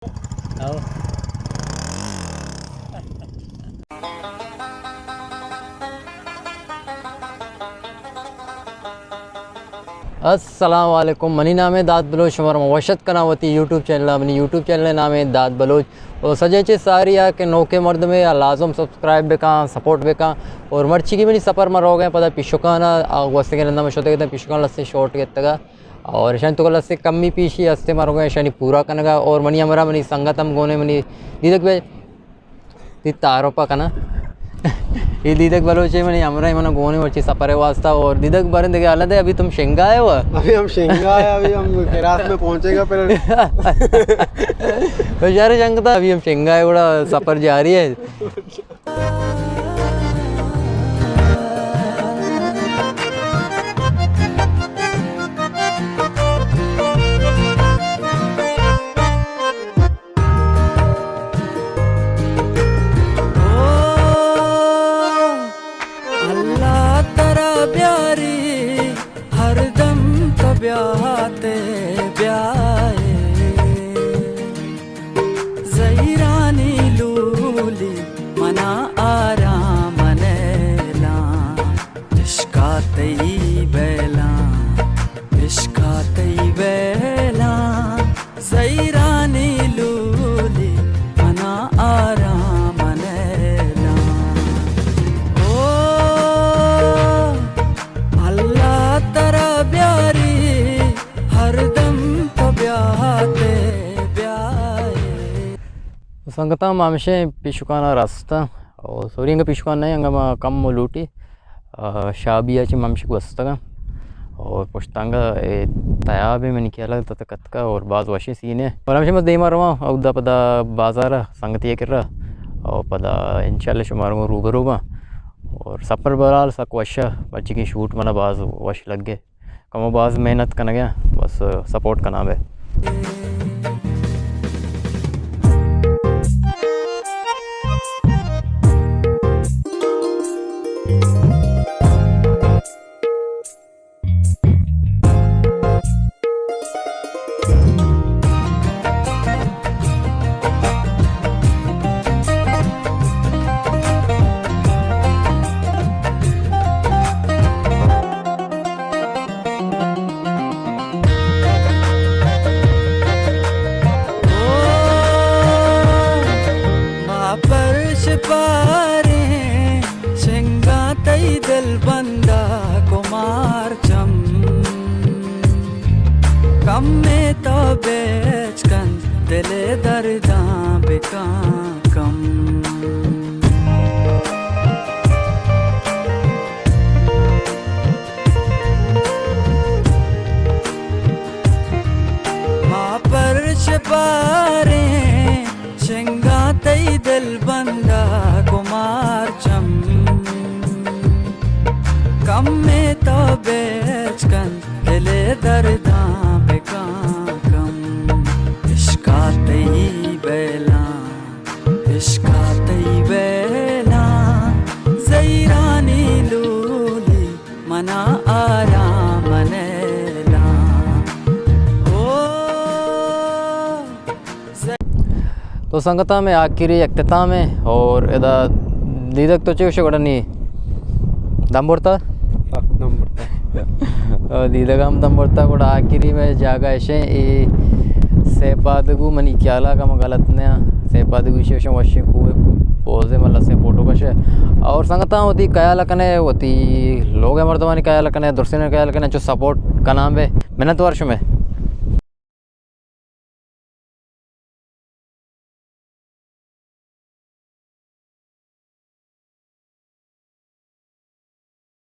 السلام علیکم، منی نام ہے داد بلوچ، شمارا من وش اتک کناں وتی یوٹیوب چینل ءَ۔ منی یوٹیوب چینل ءِ نام ہے داد بلوچ۔ اور سجے چے ساری آ کہ نوکے مردمے آ لازم سبسکرائب بکاں، سپورٹ بکاں۔ اور مرچی کی منی سفر ما روگے پدا پیشکان ءَ، آ گوستگیں رندا ما شتگ اتاں پیشکان، لسے شارٹ گتگا۔ اور اشانی تو لسے کمی پیشی ہستے ما روگے اشانی پورا کنگا۔ اور منی ہمراہ منی سنگت ہم گونے، منی دیدگ بے تی تعارف کناں۔ یہ دیدگ بلوچ ہے، منی ہمراہ، منا گونے مرچی سفر واسطہ۔ اور دیدگ باریں دیگه حالت ہے، ابھی تم شنگا ہے ہوا؟ ابھی ہم شنگا ہے، ابھی ہم کراس میں پہنچے گا پھر۔ بیچارے شنگتا، ابھی ہم شنگا ہے، بڑا سفر جاری ہے۔ اللہ ترا بیاری، ہر دم تو بیاتے بیائے۔ زہیرانی لولی منا آرام نیلاں، عشقا تئی بیلاں، عشقا تئی بیلاں۔ زہیرانی لولی منا آرام نیلاں۔ او اللہ ترا بیاری، ہر دم تو بیاتے بیائے۔ سنگتاں، ما ہمشیں پیشکانا رستاں۔ او سوری انگا پیشکان نہ، انگا ما کم و لوٹی، آ، شابی ءَ چہ ما ہمشی گوستگاں۔ اور پشتانگا اے تیاب ہے، منی خیال ءَ تت کتکا اور باز وشیں سینے۔ اور ہمشی ما دیما رواں، اودا پدا بازار ءَ سنگتی ءِ کرا۔ اور پدا انشاءاللہ شمارا گوں روبرو باں۔ اور سفر بہرحال سک وش ءَ، مرچی کہ شوٹ منا باز وش لگے۔ کمو باز محنت کنگے، بس سپورٹ کناں بے۔ ما پرش پاریں، شنگاں تئی دل بندا کمار چم۔ کمے تو بیچ کن، دل درداں بکاں کم۔ ما پرش پاریں، شنگاں تئی دل بندا کمار چم۔ کمے تو بیچ کن، دل درداں بکاں کم۔ عشقا تئی بیلاں، عشقا تئی بیلاں، زہیرانی لولی منا آرام نیلاں۔ او تو سنگتاں، مئے آخری اختتام ہے اور ادا دیدگ تو چے گوشے گڑا نی دم برتا؟ سخت دم برتا۔ دیدگ ہم دم برتا، گڑا آخری مئے جاگہ اشیں، اے سیپادگو منی خیالا کہ من غلط نیاں، سیپادگو اشی اشیں وشیں کوہ پوزے ملا سے فوٹو کشے۔ اور سنگتاں، وتی خیال کنے، وتی لوگ مردمانی خیال کنے، درستینانی خیال کنے، چو سپورٹ کناں بے، منت وار شمے۔